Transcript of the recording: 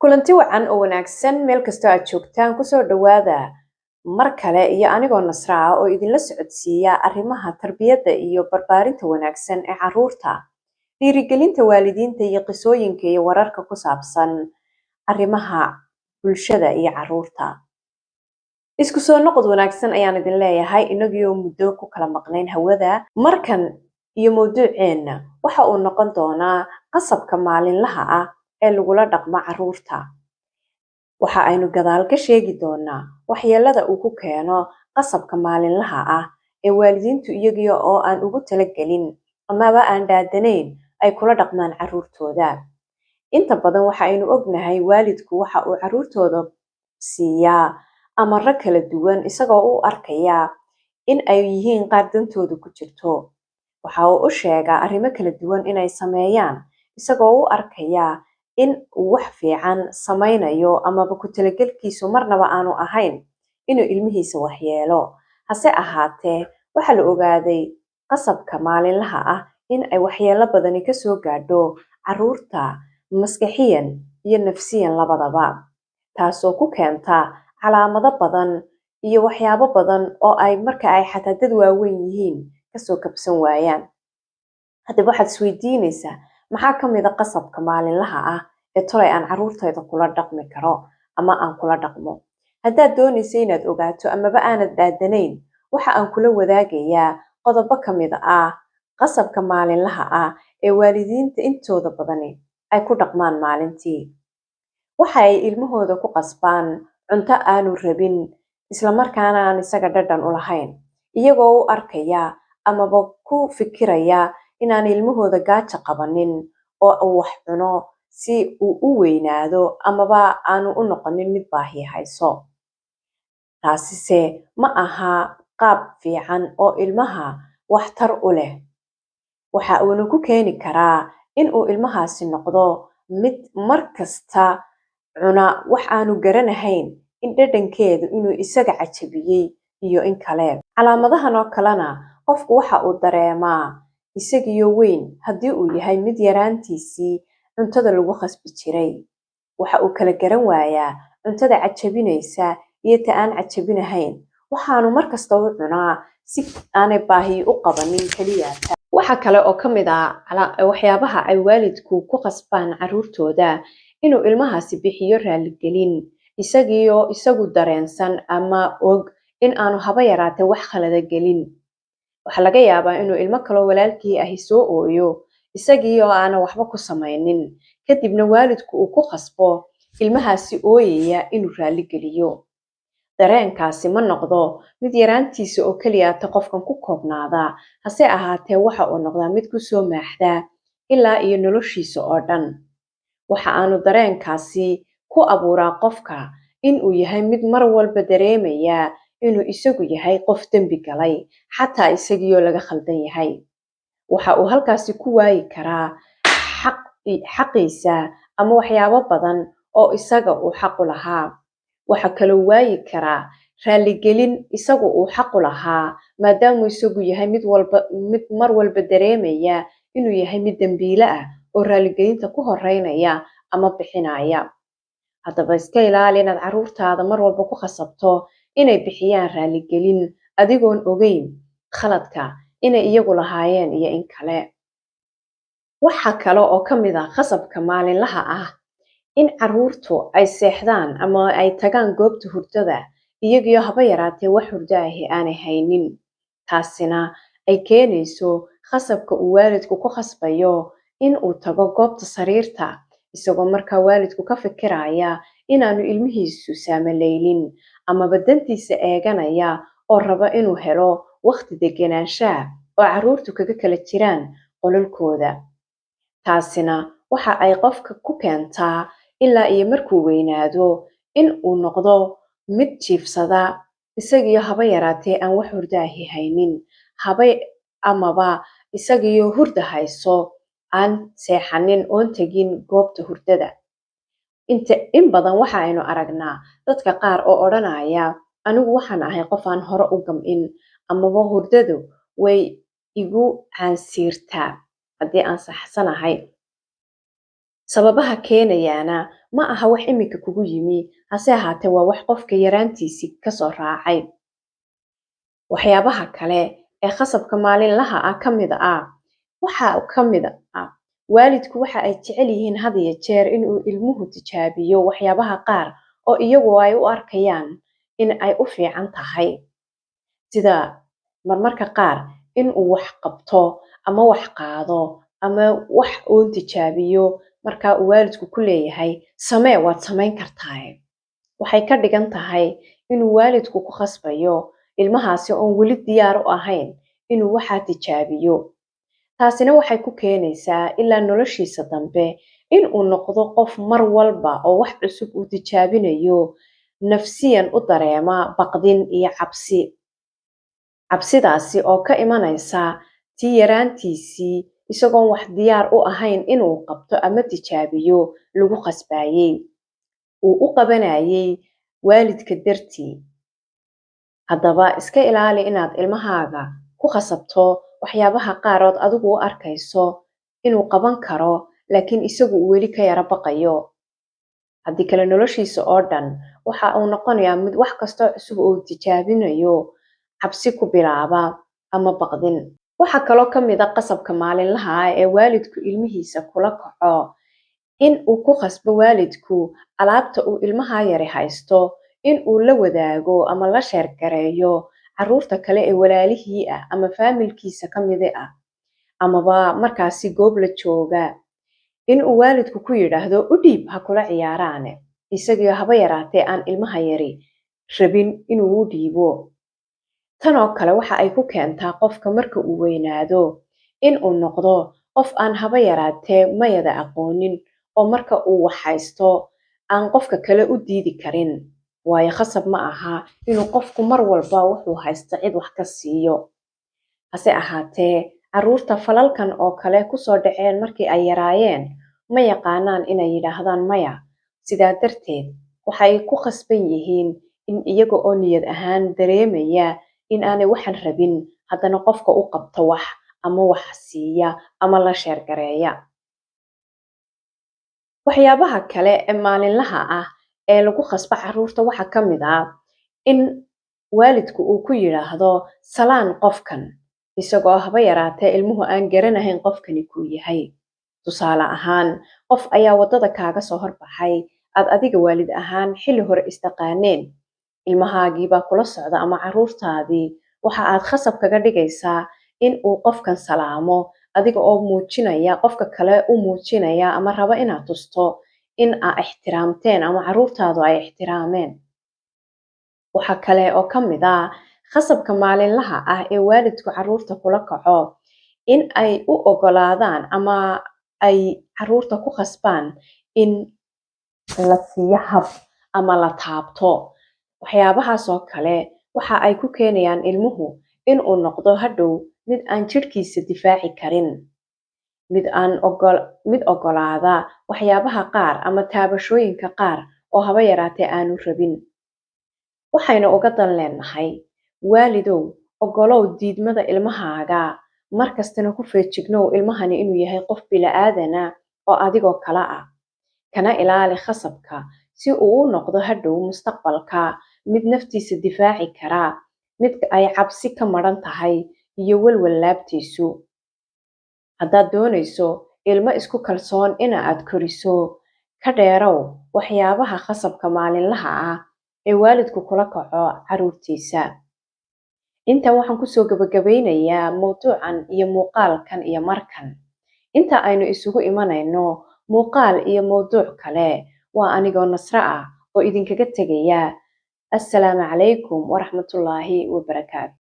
Kulanti wacan oo wanaagsan meel kastoo aad joogtaan, kusoo dhowaada mar kale iyo anigoo Nasra ah oo idinla socodsiiya arrimaha tarbiyadda iyo barbaarinta wanaagsan ee carruurta, dhiirigelinta waalidiinta iyo qisooyinka iyo wararka ku saabsan arrimaha bulshada iyo carruurta. Isku soo noqod wanaagsan ayaan idin leeyahay, inagioo muddo ku kala maqnayn hawada. Markan iyo mawduuceenna waxa uu noqon doonaa qasabka maalinlaha ah ee lagula dhaqmo carruurta. Waxa aynu gadaal ka sheegi doonaa waxyeelada uu ku keeno qasabka maalinlaha ah ee waalidiintu iyagii oo aan ugu talagelin amaba aan dhaadanayn ay kula dhaqmaan carruurtooda. Inta badan waxa aynu ognahay waalidku waxa uu carruurtooda siiyaa amaro kala duwan isagoo u arkaya in ay yihiin qaar dantoodu ku jirto. Waxa uu u sheegaa arrimo kala duwan inay sameeyaan isagoo u arkaya in uu wax fiican samaynayo, amaba ku talagelkiisu marnaba aanu ahayn inuu ilmihiisa waxyeelo. Hase ahaatee, waxaa la ogaaday qasabka maalinlaha ah in ay waxyeelo badani kasoo gaadho carruurta maskaxiyan iyo nafsiyan labadaba, taasoo ku keenta calaamado badan iyo waxyaabo badan oo ay marka ay xataa dad waaweyn yihiin kasoo kabsan waayaan. Haddaba waxaad isweydiinaysaa, maxaa ka mid a qasabka maalinlaha ah ee tolay aan carruurtayda kula dhaqmi karo ama aan kula dhaqmo? Haddaad doonaysa inaad ogaato amaba aanad dhaadanayn, waxa aan kula wadaagayaa qodobo ka mid ah qasabka maalinlaha ah ee waalidiinta intooda badani ay ku dhaqmaan maalintii. Waxa ay ilmahooda ku qasbaan cunto aanu rabin, islamarkaana aan isaga dhadhan u lahayn, iyagoo u arkaya amaba ku fikiraya inaan ilmahooda gaaja qabanin oo uu wax cuno si uu u weynaado amaba aanu u noqonin mid baahi hayso. Taasise ma aha qaab fiican oo ilmaha waxtar u leh. Waxa uuna ku keeni karaa in uu ilmahaasi noqdo mid mar kasta cuna wax aanu garanahayn in dhadhankeedu inuu isaga cajabiyey iyo in kale. Calaamadahan oo kalena qofku waxa uu dareemaa isagiyo weyn haddii uu yahay mid yaraantiisii cuntada lagu khasbi jiray. Waxa uu kala garan waayaa cuntada cajabinaysa iyo ta aan cajabinahayn, waxaanu mar kasta u cunaa si aanay baahi u qabanin keliyaata. Waxa kale oo ka mid ah waxyaabaha ay waalidku ku khasbaan carruurtooda inuu ilmahaasi bixiyo raaligelin isagiioo isagu dareensan ama og in aanu haba yaraatee wax khalada gelin. Waxaa laga yaabaa inuu ilmo kaloo walaalkii ahi soo ooyo isagii oo aanan waxba ku samaynin, kadibna waalidku uu ku khasbo ilmahaasi ooyaya inuu raaligeliyo. Dareenkaasi ma noqdo mid yaraantiisa oo keliyaata qofkan ku koobnaada, hase ahaatee waxa uu noqdaa mid kusoo maaxda ilaa iyo noloshiisa oo dhan. Waxa aanu dareenkaasi ku abuuraa qofka in uu yahay mid mar walba dareemaya inuu isagu yahay qof dembi galay, xataa isagiioo laga khaldan yahay. Waxa uu halkaasi ku waayi karaa xaqiisa ama waxyaabo badan oo isaga uu xaq u lahaa. Waxa kaloo waayi karaa raaligelin isagu uu xaq u lahaa, maadaamuu isagu yahay mid walba mid mar walba dareemaya inuu yahay mid dembiile ah oo raaligelinta ku horeynaya ama bixinaya. Haddaba iska ilaali inaad carruurtaada mar walba ku khasabto inay bixiyaan raaligelin adigoon ogeyn khaladka inay iyagu lahaayeen iyo in kale. Waxa kale oo ka mid ah qasabka maalinlaha ah in carruurtu ay seexdaan ama ay tagaan goobta hurdada iyagiyo haba yaraatee wax hurdo ahi aanay haynin, taasina ay keenayso khasabka uu waalidku ku khasbayo in uu tago goobta sariirta, isagoo markaa waalidku ka fikiraya inaanu ilmihiisu saamaleylin amaba dantiisa eeganaya oo raba inuu helo waqti degenaanshaha oo carruurtu kaga kala jiraan qolalkooda. Taasina waxa ay qofka ku keentaa ilaa iyo markuu weynaado in uu noqdo mid jiifsada isagiyo haba yaraatee aan wax hurdo ahi haynin, haba amaba isagiyo hurda hayso aan seexanin oon tegin goobta hurdada. Inta in badan waxa aynu aragnaa dadka qaar oo odhanaya, "Anigu waxaan ahay qof aan hore u gam'in amaba hurdadu way igu caansiirtaa haddii aan saxsanahay." Sababaha keenayaana ma aha wax iminka kugu yimi, hase ahaatee waa wax qofka yaraantiisii kasoo raacay. Waxyaabaha kale ee khasabka maalinlaha ah ka mid ah waxaa ka mid ah waalidku waxa ay jecel yihiin had iyo jeer inuu ilmuhu tijaabiyo waxyaabaha qaar oo iyagu ay u arkayaan in ay u fiican tahay, sida marmarka qaar in uu wax qabto ama wax qaado ama wax uu tijaabiyo. Marka uu waalidku ku leeyahay samee, waad samayn kartaa, waxay ka dhigan tahay inuu waalidku ku khasbayo ilmahaasi oon weli diyaar u ahayn inuu waxaa tijaabiyo. Taasina waxay ku keenaysaa ilaa noloshiisa dambe in uu noqdo qof mar walba oo wax cusub uu tijaabinayo nafsiyan u dareema baqdin iyo cabsi. Cabsidaasi oo ka imanaysa tii yaraantiisii isagoon wax diyaar u ahayn inuu qabto ama tijaabiyo lagu khasbayey, uu u qabanayay waalidka dartii. Haddaba iska ilaali inaad ilmahaaga ku khasabto waxyaabaha qaarood adigu u arkayso inuu qaban karo, laakiin isagu uu weli ka yara baqayo. Haddii kale noloshiisa oo dhan waxa uu noqonayaa mid wax kastoo cusub oo uu tijaabinayo cabsi ku bilaaba ama baqdin. Waxaa kaloo ka mid ah qasabka maalinlaha ah ee waalidku ilmihiisa kula kaco in uu ku khasbo waalidku alaabta uu ilmaha yari haysto in uu la wadaago ama la share gareeyo caruurta kale ee walaalihii ah ama faamilkiisa ka midi ah, amaba markaasi goob la jooga in uu waalidku ku yidhaahdo u dhiib ha kula ciyaaraane, isagii haba yaraatee aan ilmaha yari rabin inuu u dhiibo. Tan oo kale waxa ay ku keentaa qofka marka uu weynaado in uu noqdo qof aan haba yaraatee mayada aqoonin, oo marka uu wax haysto aan qofka kale u diidi karin, waayo khasab ma aha inuu qofku mar walba wuxuu haysto cid wax ka siiyo. Hase ahaatee caruurta falalkan oo kale kusoo dhaceen markii ay yaraayeen ma yaqaanaan inay yidhaahdaan maya. Sidaa darteed waxay ku khasban yihiin in iyaga oo niyad ahaan dareemaya in aanay waxan rabin haddana qofka u qabto wax ama wax siiya ama la share gareeya. Waxyaabaha kale ee maalinlaha ah ee lagu khasbo caruurta waxaa ka mid ah in waalidku uu ku yidhaahdo salaan qofkan, isagoo haba yaraatee ilmuhu aan garanahayn qofkani kuu yahay. Tusaale ahaan, qof ayaa waddada kaaga soo horbaxay aad adiga waalid ahaan xilli hore istaqaaneen, ilmahaagiibaa kula socda ama caruurtaadii, waxa aad khasab kaga dhigaysaa in uu qofkan salaamo, adiga oo muujinaya qofka kale u muujinaya ama raba inaad tusto in aa ixtiraamteen ama caruurtaadu ay ixtiraameen. Waxa kale oo ka mid ah khasabka maalinlaha ah ee waalidku caruurta kula kaco in ay u ogolaadaan ama ay caruurta ku khasbaan in la siiyo hab ama la taabto. Waxyaabahaas oo kale waxa ay ku keenayaan ilmuhu in uu noqdo hadhow mid aan jidhkiisa difaaci karin, mid aan ogol, mid ogolaada waxyaabaha qaar ama taabashooyinka qaar oo haba yaraatee aanu rabin. Waxaynu uga dan leenahay waalidow, ogolow diidmada ilmahaaga, markastana ku feejignow ilmahani inuu yahay qof bila'aadana oo adigoo kale ah, kana ilaali khasabka si uu u noqdo hadhow mustaqbalka mid naftiisa difaaci kara, mid ay cabsi ka maran tahay iyo walwal laabtiisu. Haddaad doonayso ilmo isku kalsoon ina aad koriso, ka dheerow waxyaabaha khasabka maalinlaha ah ee waalidku kula kaco caruurtiisa. Intan waxaan kusoo gabagabeynayaa mowduucan iyo muuqaalkan iyo markan. Inta aynu isugu imanayno muuqaal iyo mowduuc kale, waa anigoo Nasre ah oo idinkaga tegaya. Assalaamu calaykum waraxmatullaahi wabarakaatu.